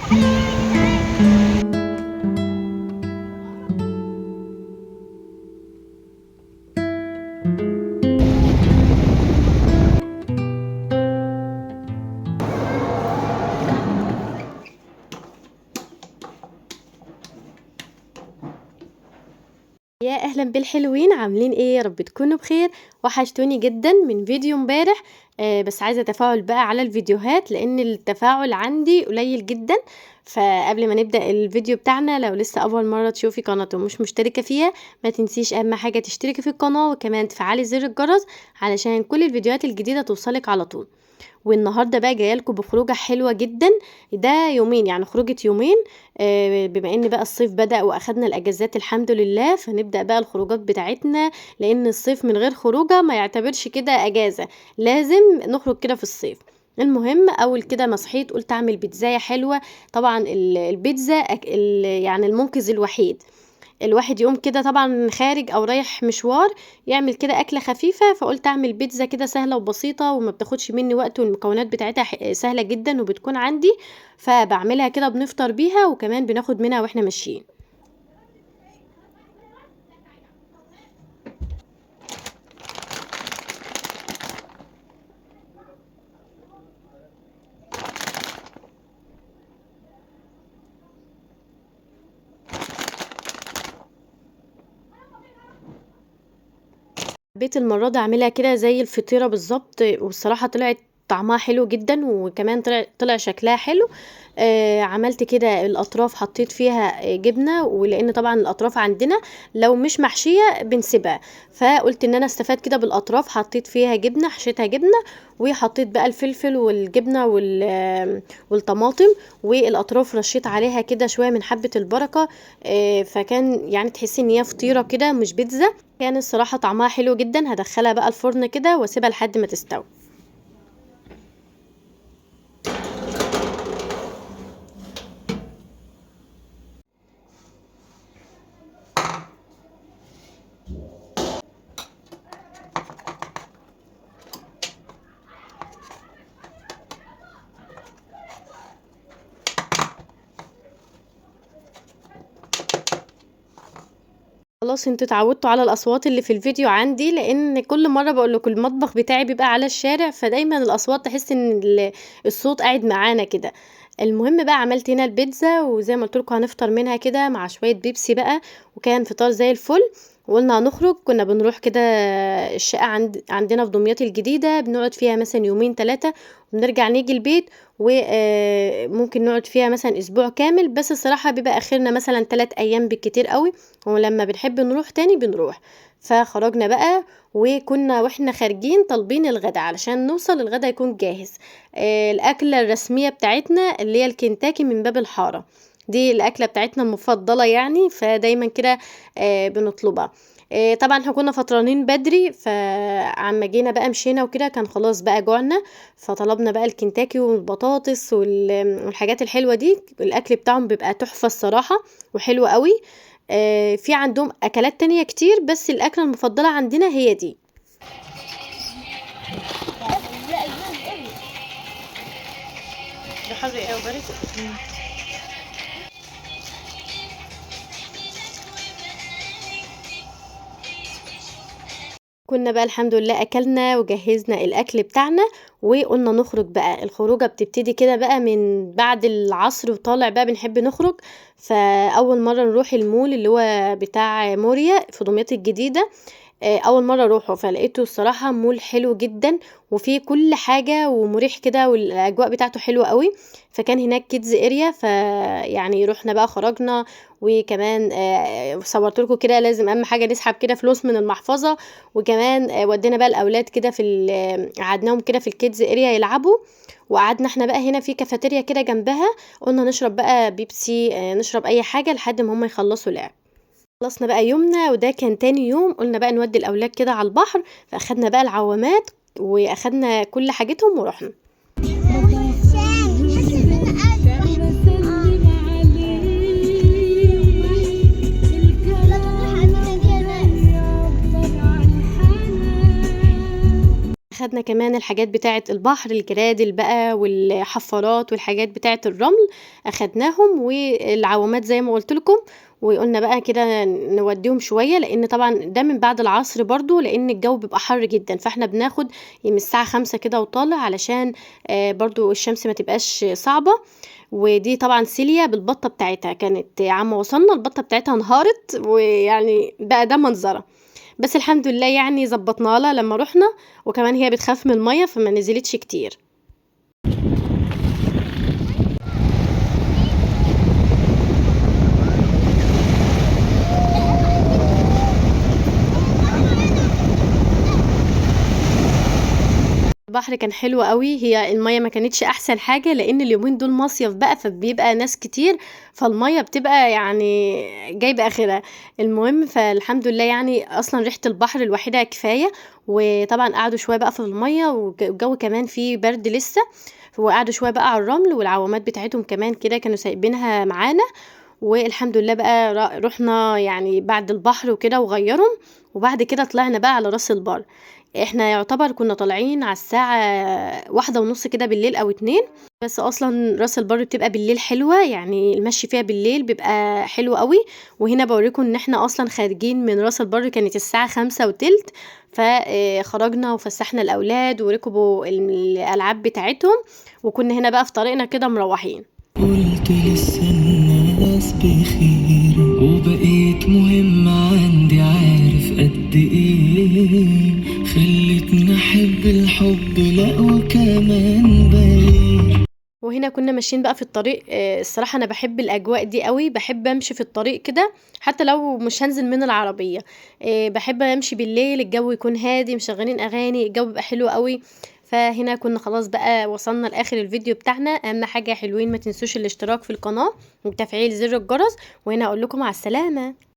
يا اهلا بالحلوين، عاملين ايه؟ يا رب تكونوا بخير. وحشتوني جدا من فيديو امبارح. بس عايزه تفاعل بقى على الفيديوهات لان التفاعل عندي قليل جدا. فقبل ما نبدا الفيديو بتاعنا، لو لسه اول مرة تشوفي قناة ومش مشتركة فيها، ما تنسيش اهم حاجة تشتركي في القناة وكمان تفعلي زر الجرس علشان كل الفيديوهات الجديدة توصلك على طول. والنهارده بقى جاية لكم بخروجه حلوة جدا، ده يومين يعني خروجه يومين. بما ان بقى الصيف بدأ واخدنا الاجازات الحمد لله، فنبدأ بقى الخروجات بتاعتنا، لان الصيف من غير خروجه ما يعتبرش كده اجازه، لازم نخرج كده في الصيف. المهم اول كده ما صحيت قلت اعمل بيتزايه حلوة. طبعا البيتزا يعني المنقذ الوحيد، الواحد يقوم كده طبعا خارج او رايح مشوار يعمل كده اكله خفيفة، فقلت اعمل بيتزا كده سهلة وبسيطة وما بتاخدش مني وقت، والمكونات بتاعتها سهلة جدا وبتكون عندي، فبعملها كده بنفطر بيها وكمان بناخد منها واحنا ماشيين. حبيت المرة دي اعملها كده زي الفطيره بالظبط، والصراحة طلعت طعمها حلو جدا، وكمان طلع شكلها حلو. عملت كده الاطراف حطيت فيها جبنه، ولان طبعا الاطراف عندنا لو مش محشيه بنسيبها، فقلت ان انا استفاد كده بالاطراف، حطيت فيها جبنه، حشيتها جبنه، وحطيت بقى الفلفل والجبنه والطماطم، والاطراف رشيت عليها كده شوية من حبه البركة. فكان يعني تحسي ان هي فطيره كده مش بيتزا. كان الصراحة طعمها حلو جدا. هدخلها بقى الفرن كده واسيبها لحد ما تستوي. خلاص انتوا اتعودتوا على الاصوات اللي في الفيديو عندي، لان كل مرة بقول لكم المطبخ بتاعي بيبقى على الشارع، فدايما الاصوات تحس ان الصوت قاعد معانا كده. المهم بقى عملت هنا البيتزا، وزي ما قلت لكم هنفطر منها كده مع شوية بيبسي بقى، وكان فطار زي الفل. وقلنا هنخرج، كنا بنروح كده الشقة عندنا في دمياط الجديدة، بنقعد فيها مثلا يومين 3 وبنرجع نيجي البيت، وممكن نقعد فيها مثلا اسبوع كامل، بس الصراحة بيبقى اخرنا مثلا 3 ايام بالكتير قوي، ولما بنحب نروح تاني بنروح. فخرجنا بقى، وكنا واحنا خارجين طالبين الغدا علشان نوصل الغدا يكون جاهز. الاكلة الرسمية بتاعتنا اللي هي الكنتاكي من باب الحارة، دي الاكلة بتاعتنا المفضلة يعني، فدايما كده بنطلبها. طبعا احنا كنا فطرانين بدري، فعما جينا بقى مشينا وكده كان خلاص بقى جوعنا، فطلبنا بقى الكنتاكي والبطاطس والحاجات الحلوة دي. الاكل بتاعهم بيبقى تحفة الصراحة وحلو قوي. في عندهم اكلات تانية كتير، بس الاكلة المفضلة عندنا هي دي. ده حر قوي بارد. كنا بقى الحمد لله اكلنا وجهزنا الاكل بتاعنا، وقلنا نخرج بقى. الخروجه بتبتدي كده بقى من بعد العصر وطالع بقى، بنحب نخرج. فاول مرة نروح المول اللي هو بتاع موريا في دمياط الجديدة، اول مرة اروحه، فلقيته الصراحة مول حلو جدا وفيه كل حاجة ومريح كده، والاجواء بتاعته حلوة قوي. فكان هناك kids area، فيعني رحنا بقى خرجنا، وكمان صورت لكم كده. لازم اهم حاجة نسحب كده فلوس من المحفظة، وكمان ودينا بقى الاولاد كده في قعدناهم كده في ال kids area يلعبوا، وقعدنا احنا بقى هنا في كافيتيريا كده جنبها، قلنا نشرب بقى بيبسي، نشرب اي حاجة لحد ما هم يخلصوا لعب. خلصنا بقى يومنا، وده كان تاني يوم. قلنا بقى نودي الاولاد كده على البحر، فاخدنا بقى العوامات واخدنا كل حاجتهم ورحنا. وأخدنا كمان الحاجات بتاعة البحر، الجرادل بقى والحفارات والحاجات بتاعة الرمل أخدناهم، والعوامات زي ما قلت لكم. وقلنا بقى كده نوديهم شوية، لأن طبعا ده من بعد العصر برضو، لأن الجو بيبقى حر جدا، فاحنا بناخد من الساعة 5 كده وطالع علشان برضو الشمس ما تبقاش صعبة. ودي طبعا سيليا بالبطة بتاعتها، كانت عم وصلنا البطة بتاعتها انهارت، ويعني بقى ده منظرها، بس الحمد لله يعني ظبطنا لها لما رحنا. وكمان هي بتخاف من المية فما نزلتش كتير. البحر كان حلو قوي، هي المية ما كانتش احسن حاجة لان اليومين دول مصيف بقى، فبيبقى ناس كتير، فالمية بتبقى يعني جايبة اخرها. المهم فالحمد لله يعني اصلا ريحة البحر الوحيدة كفاية. وطبعا قعدوا شوية بقى في المية، والجو كمان فيه برد لسه، وقعدوا شوية بقى على الرمل، والعوامات بتاعتهم كمان كده كانوا سايبينها معانا. والحمد لله بقى رحنا يعني بعد البحر وكده وغيرهم، وبعد كده طلعنا بقى على راس البر. احنا يعتبر كنا طالعين على الساعة 1:30 كده بالليل او 2، بس اصلا راس البر بتبقى بالليل حلوة، يعني المشي فيها بالليل بيبقى حلو قوي. وهنا بوريكم ان احنا اصلا خارجين من راس البر كانت الساعة 5:20، فخرجنا وفسحنا الاولاد وركبوا الالعاب بتاعتهم، وكنا هنا بقى في طريقنا كده مروحين. قلت لسه الناس بخير وبقيت مهم عندي، عارف قد ايه خلتني احب الحب، لا وكمان بغير. وهنا كنا ماشيين بقى في الطريق، الصراحة أنا بحب الأجواء دي قوي، بحب أمشي في الطريق كده حتى لو مش هنزل من العربية، بحب أمشي بالليل، الجو يكون هادي، مشغلين أغاني، الجو بيبقى حلو قوي. فهنا كنا خلاص بقى وصلنا لآخر الفيديو بتاعنا. أهم حاجة يا حلوين ما تنسوش الاشتراك في القناة وتفعيل زر الجرس، وهنا أقول لكم على السلامة.